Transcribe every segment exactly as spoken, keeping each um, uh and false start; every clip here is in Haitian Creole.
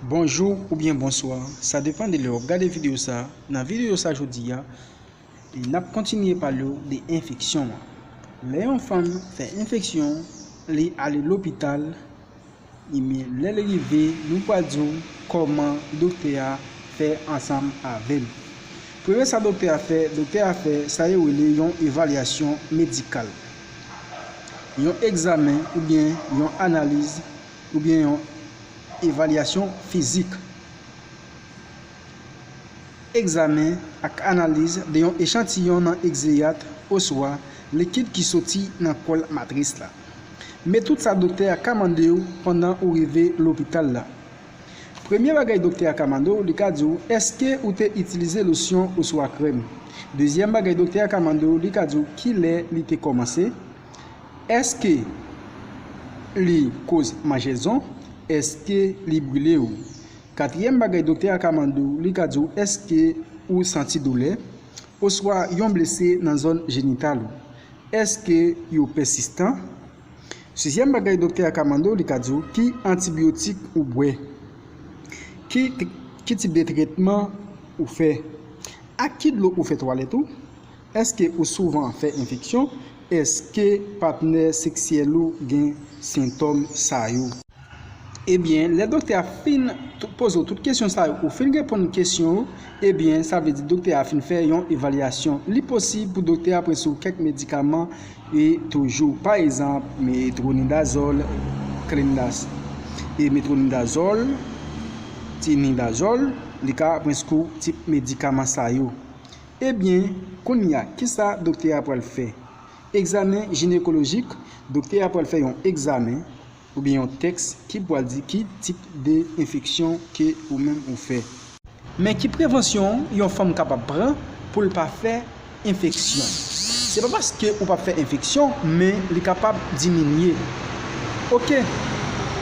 Bonjou oubyen bonswa, sa depann de lè w ap gade videyo sa. Nan videyo sa jodi a, n ap kontinye pale w de enfeksyon an. Lè yon fanm fè enfeksyon, li ale lopital, ebyen, lè l rive, nou pral di w kòman doktè a fè ansanm avè l. Premye sa doktè a fè, doktè a fè sa yo rele yon evalyasyon medikal. Yon egzamen oubyen yon analiz oubyen yon evalyasyon fizik. Egzamen ak analiz de yon echantiyon nan egzeyat oswa likid ki soti nan kòl matris la. Men tout sa doktè a ka mande w pandan ou rive lopital la. Premye bagay doktè a ka mande w, li ka di w, èske ou te itilize losyon oswa krèm? Dezyèm bagay doktè a ka mande w, li ka di w kilè li te kòmanse. Èske li koz manjezon? Èske li brile w? Katriyèm bagay doktè a ka mande w, li ka di w èske ou santi doulè oswa yon blese nan zòn jenital ou? Èske yo pèsistan? Sizyèm bagay doktè a ka mande w, li ka di w ki antibiyotik ou bwè, ki, ki tip de tretman ou fè, ak ki dlo ou fè twalèt ou, èske ou souvan fè enfeksyon, èske patnè seksyèl ou gen sentòm sa yo. Ebyen, lè doktè a fin t-, poze w tout kesyon sa yo, ou fin reponn kesyon yo, ebyen, sa vle di doktè a fin fè yon evalyasyon. Li posib pou doktè a pran sou kèk medikaman e toujou, pa egzanp, metronidazòl, klendas-, e metronidazòl, tinidazòl, li ka pran sou tip medikaman sa yo. Ebyen, kounye a, kisa doktè a pral fè? Egzamen jinekolojik, doktè a pral fè yon egzamen oubyen yon tès ki pral di ki tip de enfeksyon ke ou menm ou fè. Men ki prevansyon yon fanm kapab pran pou l pa fè enfeksyon? Se pa paske ou p ap fè enfeksyon, men li kapab diminye. Oke,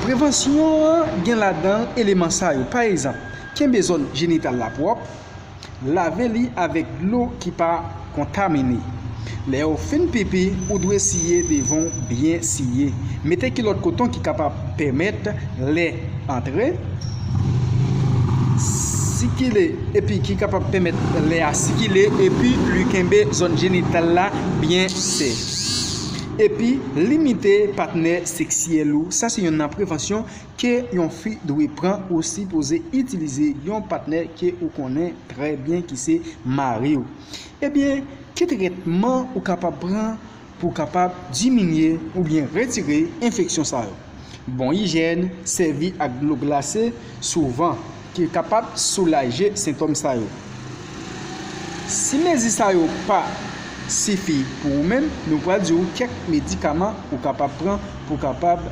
prevansyon an gen ladan l eleman sa yo. Pa egzanp, kenbe zòn jenital la pwòp, lave li avèk dlo ki pa kontamine. Lè w fin pipi, ou dwe siye devan w byen siye. Mete kilòt koton ki kapab pèmèt lè antre, sikile, epi ki kapab pèmèt lè a sikile, epi li kenbe zòn jenital la byen sèch. Epi limite patnè seksyèl ou. Sa se youn nan prevansyon ke yon fi dwe pran. Ou sipoze itilize yon patnè ke ou konnen trè byen ki se mari w. Ebyen, ki tretman ou kapab pran pou kapab diminye oubyen retire enfeksyon sa yo? Bon ijyèn, sèvi ak dlo glase souvan, ki kapab soulaje sentòm sa yo. Si mezi sa yo pa sifi pou ou menm, nou pral di w kèk medikaman ou kapab pran pou kapab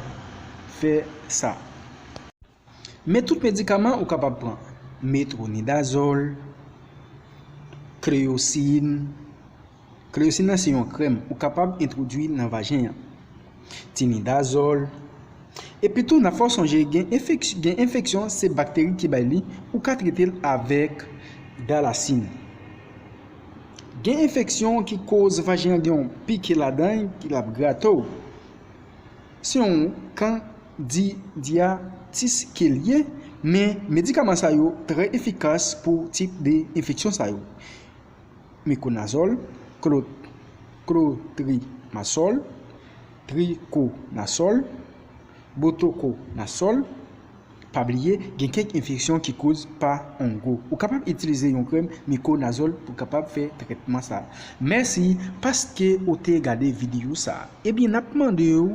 fè sa. Men tout medikaman ou kapab pran, metronidazòl, kleyosin. Kleyosin nan se yon krèm ou kapab entwodui nan vajen an. Tinidazòl. Epi tou, n ap fè w sonje gen enfeks-, gen enfeksyon, se bakteri ki bay li, ou ka trete l avèk dalasin. Gen enfeksyon ki koz vajen an gen yon pike ladan l, ki l ap grate w. Se yon kandidiyatis ke l ye, men medikaman sa yo trè efikas pou tip de enfeksyon sa yo. Mikonazòl, klo-, klotrimasòl, trikonasòl, botokonasòl. Pa bliye, gen kèk enfeksyon ki koz pa ongo. Ou kapab itilize yon krèm mikonazòl pou kapab fè trètman sa. Mèsi paske ou te gade videyo sa. Ebyen, n ap mande w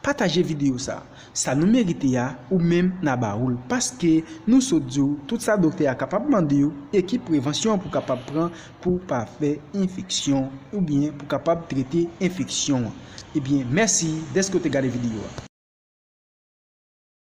pataje videyo sa. Sa nou merite a, ou menm n a ba ou l. Paske nou sot di w tout sa doktè a kapab mande w e ki prevansyon pou kapab pran pou pa fè enfeksyon oubyen pou kapab trete enfeksyon an. Ebyen, mèsi dèske w te gade videyo a.